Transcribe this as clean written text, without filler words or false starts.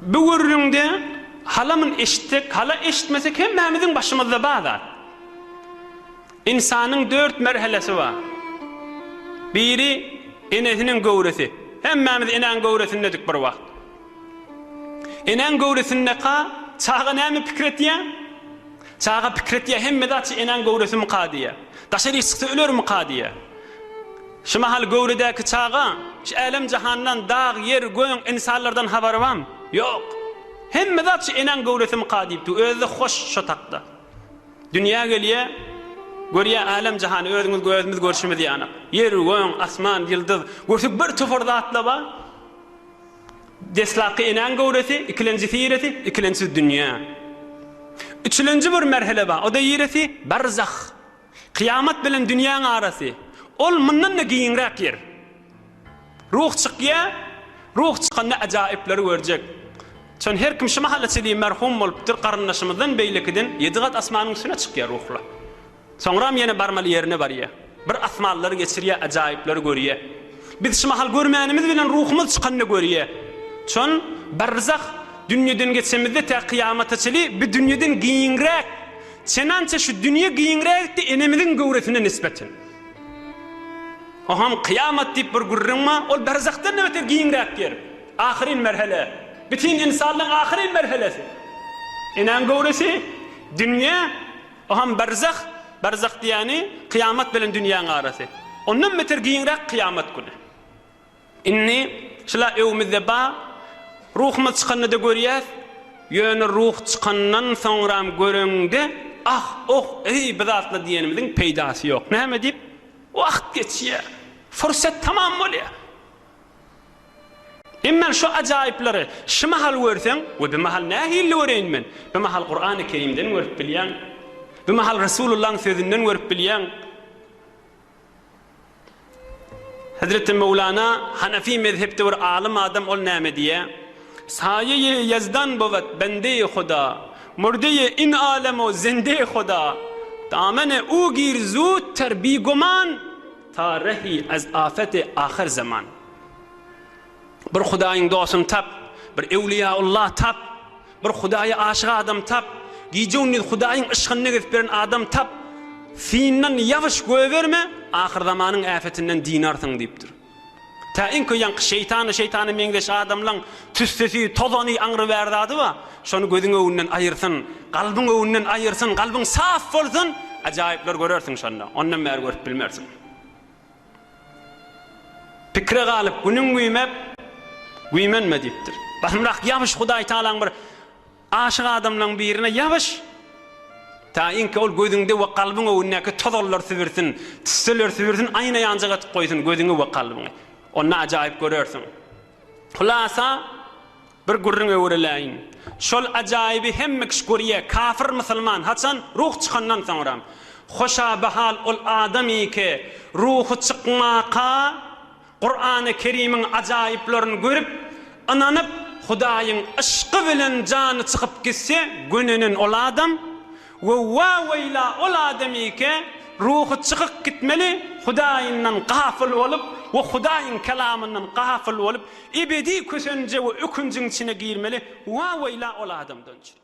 Bu gürrüňde hala mun eşitsek, hala eşitmesek hemmämiziň başymyzda bar zat. Ynsanyň dört merhelesi bar. Biri enesiniň göwresi. Hemmämiz enäň göwresindedik bir wagt. Enäň göwresindeka çaga näme pikir etýär? Çaga pikir etýär, hemme zat şu enäň göwresimika diýýär. Daşary çyksa ölermika diýýär. Şu mahal göwredäki çaga şu älem-jahandan, dag, ýer, göň, ynsanlardan habary barmy? Ýok. Hemme zat şu enäň göwresimika diýip dur. Özi-de hoş şo takda. Dünýä gelýär, görýär älem-jahany özüňiz gözümiz görşümiz ýaly. Ýer, göň, asman, ýyldyz, görsek bir topar zatlar bar. Deslapky enäň göwresi, ikilenjisi ýeresi, ikilenjisi dünýä. Üçülenji bir merhele bar, o-da ýeresi barzah. Kyýamat bilen dünýäň arasy. Ol mundan-da giňräk ýer. Ruh çykýar, ruh çykanda ajaýyplary görjek. Şon her kim şu mahala çenli merhum bolupdyr, garyndaşymyzdan beýlekiden ýedi gat asmanyň üstüne çykýar ruhlar. Soňram ýene barmaly ýerine barýar. Bir asmanlary geçirýär, ajaýyplary görýär. Biz şu mahal görmänimiz bilen ruhumyz çykanda görýär. Şon barzah dünýeden geçemizde tä kyýamata çeli bi dünýeden giňräk. Çenança şu dünýe giňräkdi enemiziň göwresine nisbeten. Oham kyýamat diýip bir gürrüň bar, ol barzahdan-da beter giňräk ýer. Ahyryn merhele. Bütin ynsanlygyň ahyryn merhelesi. Enäň göwresi, dünýe, Oham barzah, barzah diýýäni kyýamat bilen dünýäň arasy. Ondan beter giňräk kyýamat güni. Indi şula öwümizde bar, ruhumyz çykanda-da görýäs, ýöne ruh çykandan soňram göreňde ah, oh, eý bu zatlar diýenimiziň peýdasy ýok. Näme diýip? Wagt geçýär. Fursat tamam bolýar. Emma şu ajaýyplary şu mahal görseň, we bu mahal nähili göreýin men? Bu mahal Kurany Kerimden görüp bilýäň. Bu mahal Resulullahyň sözünden görüp bilýäň. Hazreti Mewlana Hanefi mezhepde bir alym adam ol näme diýýär? Saýeýe Ýezdan bowat bendeýi Huda, murdeýe in alem-u zendeýi Huda, damene u gir zudter biguman, Ta rehi az afeti ahyr zaman. Bir Hudaýyň dostuny tap, bir Ewliýaullah tap, bir Hudaýa aşyk adam tap, gije-gündiz Hudaýyň yşgynda gezip ýören adam tap, syndan ýabyş goýberme, ahyrzamanyň äfetinden dynarsyň diýipdir. Tä iňki ýaňky şeýtana şeýtana meňzeş adamlaň tüssesi, tozany aňry bäri zady bar, şony gözüň öňünden aýyrsyn, kalbyň öňünden aýyrsyn, kalbyň saf bolsun, ajaýyplar görersiň şonda, ondan bäri görüp bilmersiň. Pikire galyp günüň güýmep, güýmenme diýipdir. Basymrak ýabyş Hudaýtagalaň bir Aşyk adamlaň birine ýabyş, taýynki ol gözüňde we kalbyň öňündäki tozanlar sübürsin, tüsseler sübürsin, aýna ýanjak edip goýsun gözüňi we kalbyňy. Onda ajaýyp görersiň. Hulasa, bir gürrüň öwreläýin. Şol ajaýyby hemme kişi görýär, kafir, musulman, haçan? Ruh çykandan soňra. Hoşa bahal ol adamyke ruhy çykmaka, Kurany Kerimiň ajaýyplaryny görüp, ynanyp, Hudaýyň yşky bilen jany çykyp gitse, gönenen ol adam, we wa-weýla ol adamyke ruhy çykyk gitmeli, Hudaýyndan gafyl bolup we Hudaýyň kelamyndan gafyl bolup, ebedi kösenje we ökünjiň içine girmeli, wa-weýla ol adamdan üçin.